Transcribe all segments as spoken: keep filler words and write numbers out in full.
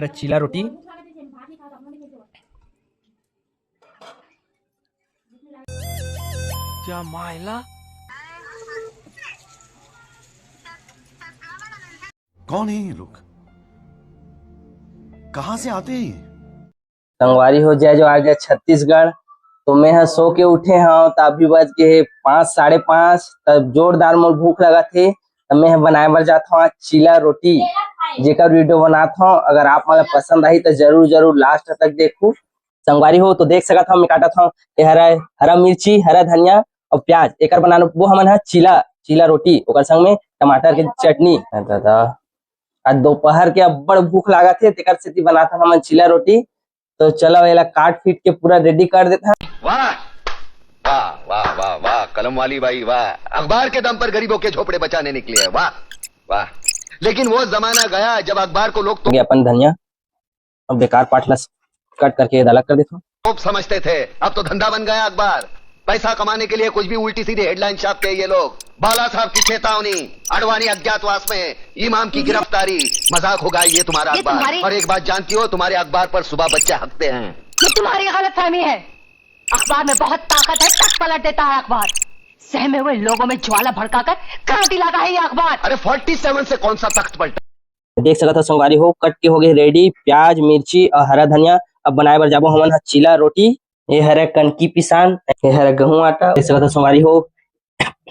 अरे चीला रोटी। क्या मायला? कौन है ये लोग? कहाँ से आते हैं ये? संगवारी हो, जय जोहार, जय छत्तीसगढ़। तो मैं ह सो के उठे हव, त अभी बज गे हे पाँच, साढ़े पाँच। तब जोरदार मोर भूख लगत हे, त मैं ह बनाए बर जात हव आज चीला रोटी, जेकर वीडियो बनात हव। अगर आप मन ला पसंद आही, त जरूर जरूर लास्ट तक देखू। संगवारी हो, तो देख सकत हव, मैं काटत हव, ये हरा, हरा मिर्ची, हरा धनिया और प्याज, एकर बनाबो हमन ह चीला, चीला रोटी, ओकर संग में टमाटर के चटनी। दादा, आज दोपहर के अब्बड़ भूख लागत हे, तेकर सेती बनात हन हमन चीला रोटी। तो चलो, एला काट पीट के पूरा रेडी कर देत हन। वाह, वाह, वाह, वाह, वाह, कलम वाली बाई, वाह। अखबार के दम पर गरीबों के झोपड़े बचाने निकली है, वाह, वाह। लेकिन वो जमाना गया, जब अखबार को लोग तो ये अपन धनिया, अब बेकार पार्ट ला कट करके ये अलग कर देत हन। लोग समझते थे, अब तो धंधा बन गया अखबार। पैसा कमाने के लिए कुछ भी उल्टी सीधी हेडलाइन छापते हैं ये लोग। बाला साहब की चेतावनी, आडवाणी अज्ञातवास में, इमाम की गिरफ्तारी। मजाक होगा ये तुम्हारा ये अखबार। तुम्हारी और एक बात जानती हो, तुम्हारे अखबार पर सुबह बच्चे हकते हैं। ये तुम्हारी गलतफहमी है। अखबार में बहुत ताकत है, तख्त पलट देता है अखबार। सहमे हुए लोगों में ज्वाला भड़काकर क्रांति लाता है ये अखबार। अरे, फोर्टी सेवन से कौन सा तख्त पलटा? देख सकत हो संगवारी हो, कट के हो गे रेडी प्याज, मिर्ची और हरा धनिया। अब बनाए बर जाबो हमन ह चीला रोटी। ये हरे कनकी पिसान, ये हरे गहूं आटा। देख सकत हो संगवारी हो,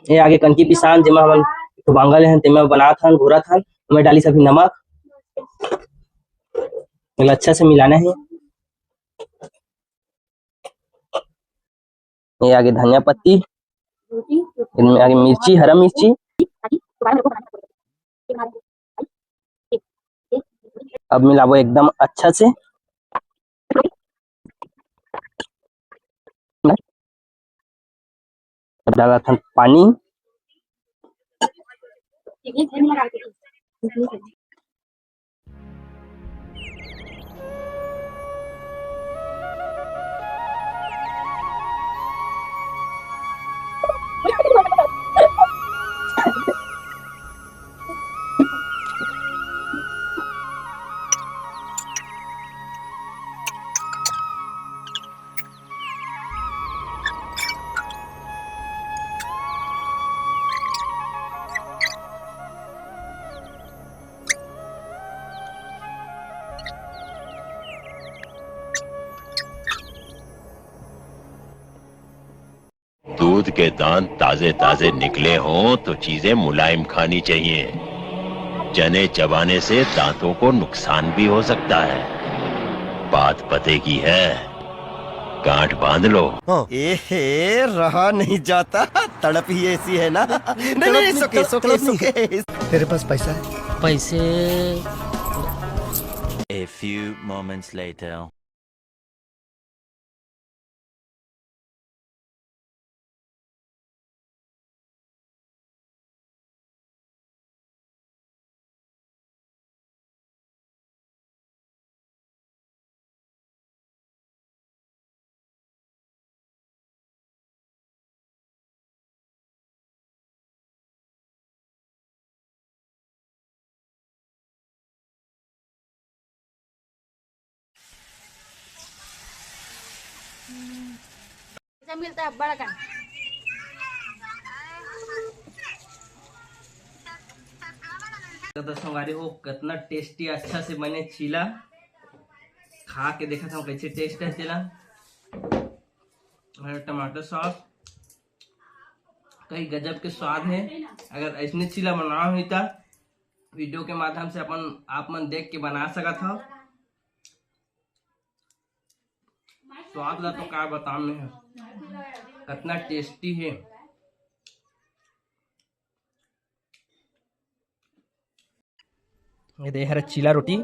ये आगे कनकी पिसान, जेमा हमन तो बांगल हन, तेमा बनात हन, घोरत हन। हमें डाली सभी नमक, एला अच्छा से मिलाना है। ये आगे धनिया पत्ती, इनमें आगे मिर्ची, हरा मिर्ची। अब मिलाबो एकदम अच्छा से। अब डालत हन पानी। दूध के दांत ताजे ताजे निकले हों तो चीजें मुलायम खानी चाहिए। चने चबाने से दांतों को नुकसान भी हो सकता है। बात पते की है, गांठ बांध लो। हाँ। ए हे, रहा नहीं जाता, तड़प ही ऐसी है ना। नहीं, नहीं, नहीं, तड़प नहीं, सुके, तड़प सुके, नहीं। सुके। तेरे पास पैसा है? पैसे। A few moments later. पैसा मिलता है बड़ा का। तो संगवारी हो, कितना टेस्टी अच्छा से बने चीला, खा के देखा था कैसे टेस्ट है चीला। और टमाटर सॉस, कई गजब के स्वाद है। अगर ऐसने चीला बनाना हुई तो वीडियो के माध्यम से अपन आप मन देख के बना सकत हो। स्वाद ला तो का बताम मैं, कितना टेस्टी है। ये दे हरा चीला रोटी।